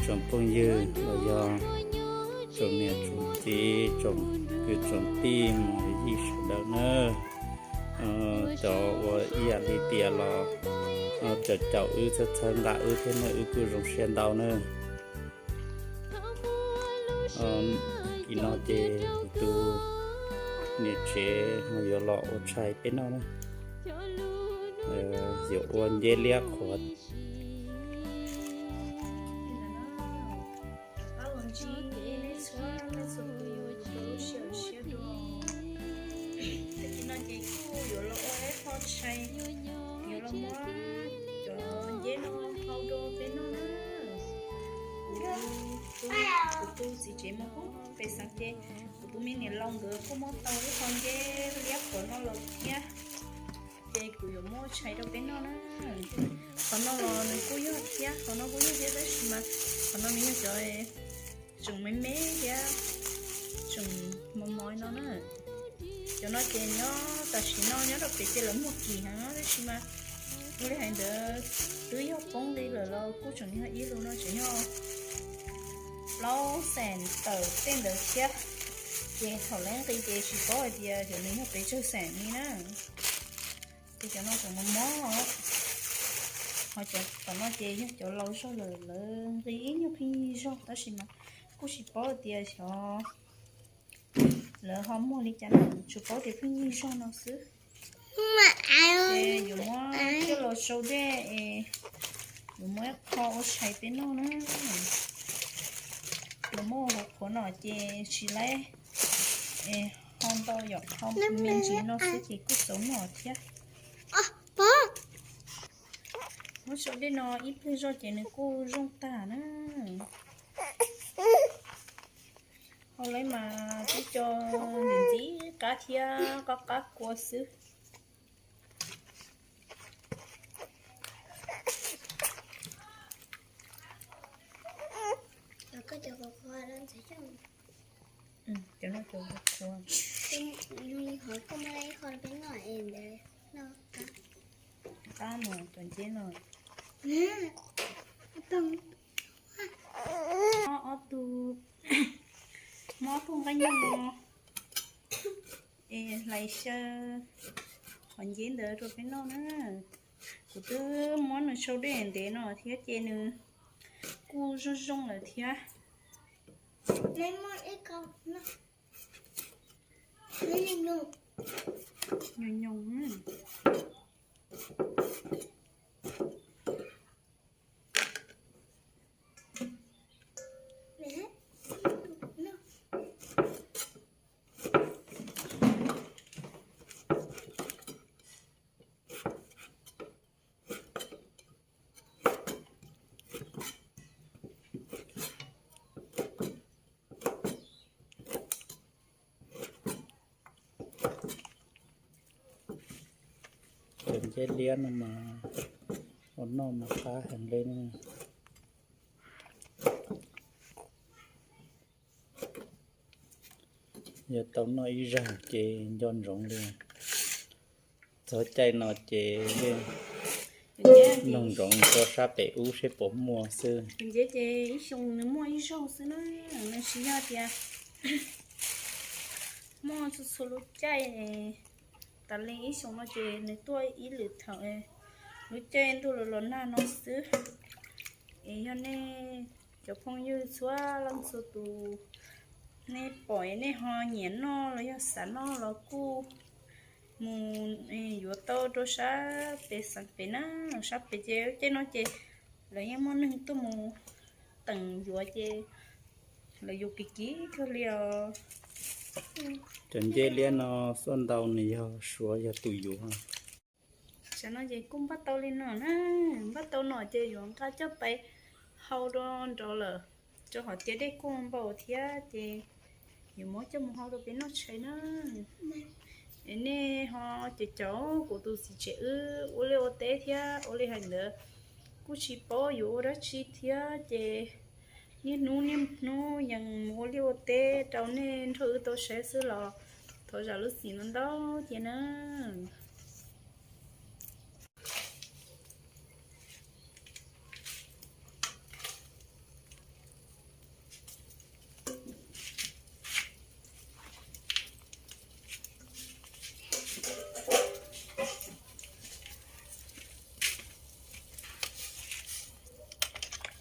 Tsoom phooj ywg los yog tsoom niam tsoom txiv, tsoom kwv tsoom tij mus yij sawv daws na, cov uas ib yam li tias los caum caum wb, txhawb txhawb nqa wb thiab na, wb kuj zoo siab ntau na. Tim no ces kuv tus niam tsev ho yuav los ua tshais peb noj na, yuav ua nceb liab qhuav. Rov qab los ntsib nej txhua leej txhua tus rau lub sij hawm siab dua. Tag kis no ces kuj yuav los ua ib qho tshais, yuav los muab cov nceb no hau rau peb noj na. Kuv, kuv tus txiv tsev mus pem xeev ces kuv tus me niam laus nkawd kuj muab tau ib qho nceb liab qhuav no los thiab, ces kuv yuav muab tshais rau peb noj na. Qhov no los nws kuj yog thiab, qhov no kuj yog thiab, tab sis mas qhov no nws yog cov tseem me me thiab tseem mos mos no na. Cov no ces nyob tam sim no nyob rau pem ces lawv muag kim heev, tab sis mas ua li hais ntawd twb yog poob li lawm los kuj tseem yog ib lus no tseem yog plaub xees tawm tej ntawd thiab. Ces thaum lawv nqi ces tsis paub hais tias cov nws yog pes tsawg xees li na. Ces cov no tseem mos mos, ho cov tom no ces yog cov laus zog lawm, lawv nqi ib nyuag pheej yig zog, tab sis mas kuj tsis paub tias xyov lawv ho muag li cas na, tsuas paub tias pheej yig zog no xwb. Ces yuav muab coj los sau dej es yuav muab ib qho ua tshais peb noj na. Yuav muab ua qhuav no ces tsis laib es ho ntau yom, ho me ntsis no xwb ces kuj txaus noj thiab. Muab sau dej no ib pliag zog ces nws kuj zoo tag na. Hau lawm mas twb cov ntxim ntxim qab thiab qab qab kua xwb. Cov no cov qhuav, qab mus cov nceb no. Ob tug, muab ob tug nqaij nyoog no es hlais xyaw qhov nceb ntawd rau peb noj na. Kuv twb muab nws sau dej ntev no thiab ces nws kuj zoo zoo lawm thiab. Nyoos nyoos. Cov nceb liab no mas ua noj mas qab heev li na. Yog tau noj ib zaug ces nco ntsoov li. Txog caij no ces yeej nug ntsoov rau sab pem ub seb puas muaj xwb. Tus nceb ces ib xyoo nws muaj ib zaug xwb na, nws tsis yog tias muaj txhua txhua lub caij. Tas li ib xyoo no ces nws tuaj ib lwm thaum lub caij ntuj los los nag no xwb. Es yog nej cov phooj ywg txhua leej txhua tus, nej pom nej ho nyiam noj los yog xav noj los kuj mus yuav tau rau sab pem xeev pem na. Sab pem ces caij no ces lawv yeej muaj neeg tuaj mus teem yuav ces lawv yuav kim kim kawg li os. Cov nceb liab no xuaj ntau nws yog Suav yog tus yuav. Tsam no ces kuj npaj tau li no na, npaj tau no ces yuav nqa coj pais hau rau nraud lawm, rau qhov tias dej kuj npau thiab ces yuav muab coj mus hau rau peb noj tshais na. Es nej ho ces caum kuv tus txiv tsev wb ua liaj ua teb thiab ua li hais ntawd kuj tsis paub yuav ua dab tsi thiab ces niaj hnub niaj hnub yeej mus ua liaj ua teb rau nej nrog wb tau saib xwb los thov zam lub txim no ntau cia na.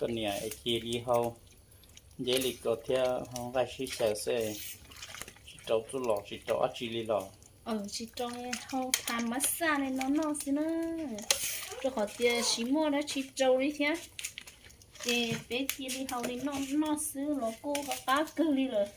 Koj niam es cia li hau nceb li ko thiab hau nqaij sib xyaw xwb, tsis rau txuj lom tsis rau dab tsi li los? Tsis rau, hau tham mav xaj li no noj xwb na, rau qhov tias tsis muaj dab tsi rau li thiab, ces peb cia li hau li no noj xwb los kuj qab kawg li lawm.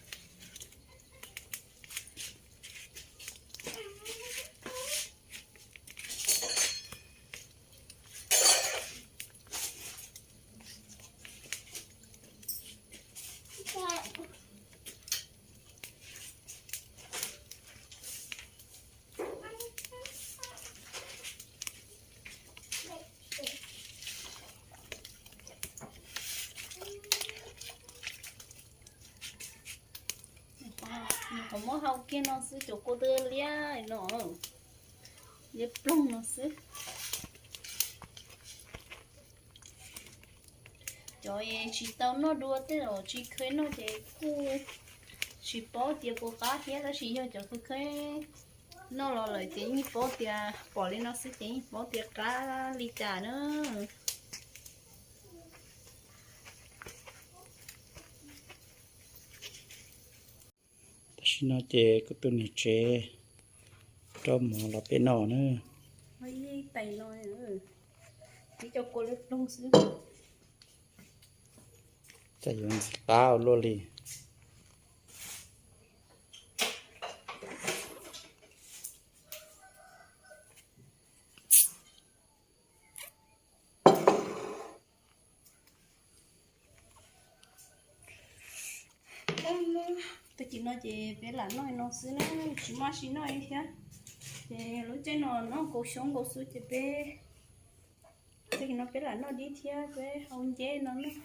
Qhov muab hau kiag no xwb, cov kua twb liab no, liab ploog no xwb. Cov tsis tau noj dua tej los tsis kheev noj ces kuj tsis paub tias puas qab thiab, tab sis yog cov kheev kheev noj los lawm ces yeej paub tias, pom li no xwb ces yeej paub tias qab li cas na. Tam sim no ces kuv tus niam tsev rau mov los peb noj na. Ib tais no, ib co kua liab ploog xwb. Cas yuav ntxim qab ua luaj li. Tag kis no ces peb lam noj no xwb na, tsis muaj dab tsi noj li thiab. Ces lub caij no noj nkaus xyoob nkaus xwb ces peb, tag kis no peb lam noj dib thiab peb hau nceb no noj.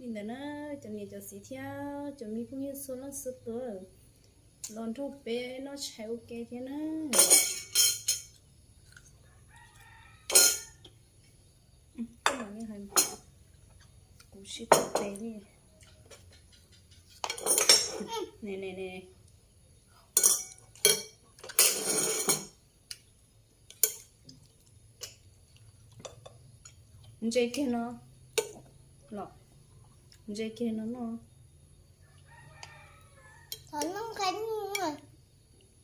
Li ntawd na, cov niam cov txiv thiab cov me phooj ywg txhua leej txhua tus, los nrog peb noj tshais ua ke thiab na. Kuv sib tau tes li. Ntse kiag no los, ntse kiag no noj.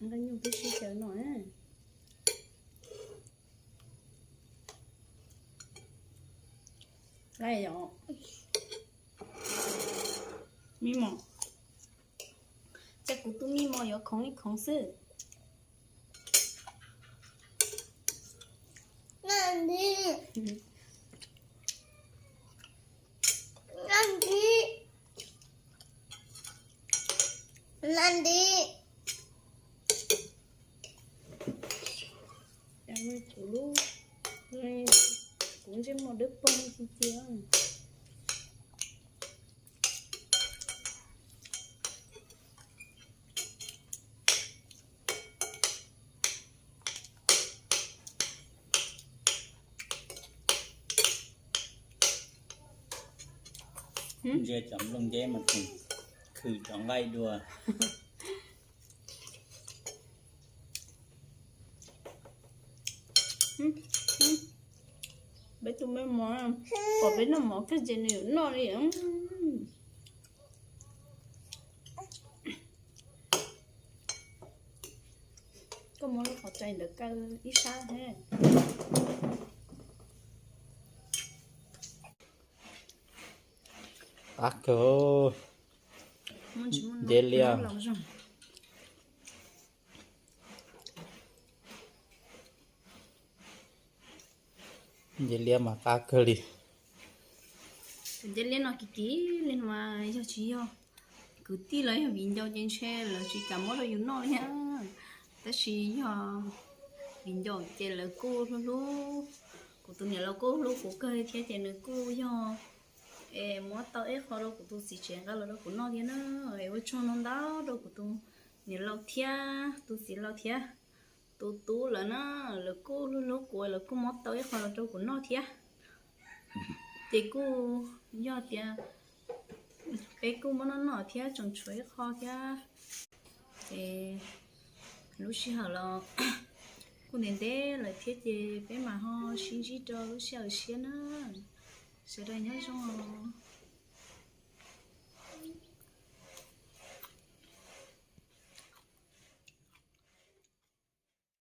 Nqaij nyuj twb sib xyaw no. Laj yom, mij mos, cas kuv tus mij mos yuav khoov li khoov xwb. Nti, nti, nti. Kuv lub, kuv ntsej muag dawb paug tiag tiag. Ntsia cov nplooj nceb mas tseem khwv cov nqaij dua. Peb tus me mov, pom peb noj mov kawg ces nws yuav noj li. Koj muab lub qhov rais ntawd kaw ib sab thiab. Qab kawg. Nceb liab. Nceb liab mas qab kawg li. Tus ncej liab no kim kim li no mas yog tsis yog kwv tij los yog viv ncaus ces ntshe lawv tsis kam muab rau yus noj li. Tab sis yog viv ncaus ces lawv kuj hlub hlub, kuv tus niam laus kuj hlub kuv kawg thiab ces nws kuj yog es muab tau ib qho rau kuv tus txiv tsev nqa los rau kuv noj thiab na. Es ua tsaug ntau ntau rau kuv tus niam laus thiab tus txiv laus thiab tus tub lawv na, lawv kuj hlub hlub kuv, lawv kuj muab tau ib qho los rau kuv noj thiab. Ces kuj yog tias peb kuj muab noj noj thiab tseem tshuav ib qho thiab. Ces lub sij hawm los kuj ntev ntev lawm thiab ces peb mam ho sib ntsib rau lub sij hawm tshiab na. Sawv daws nyob zoo os.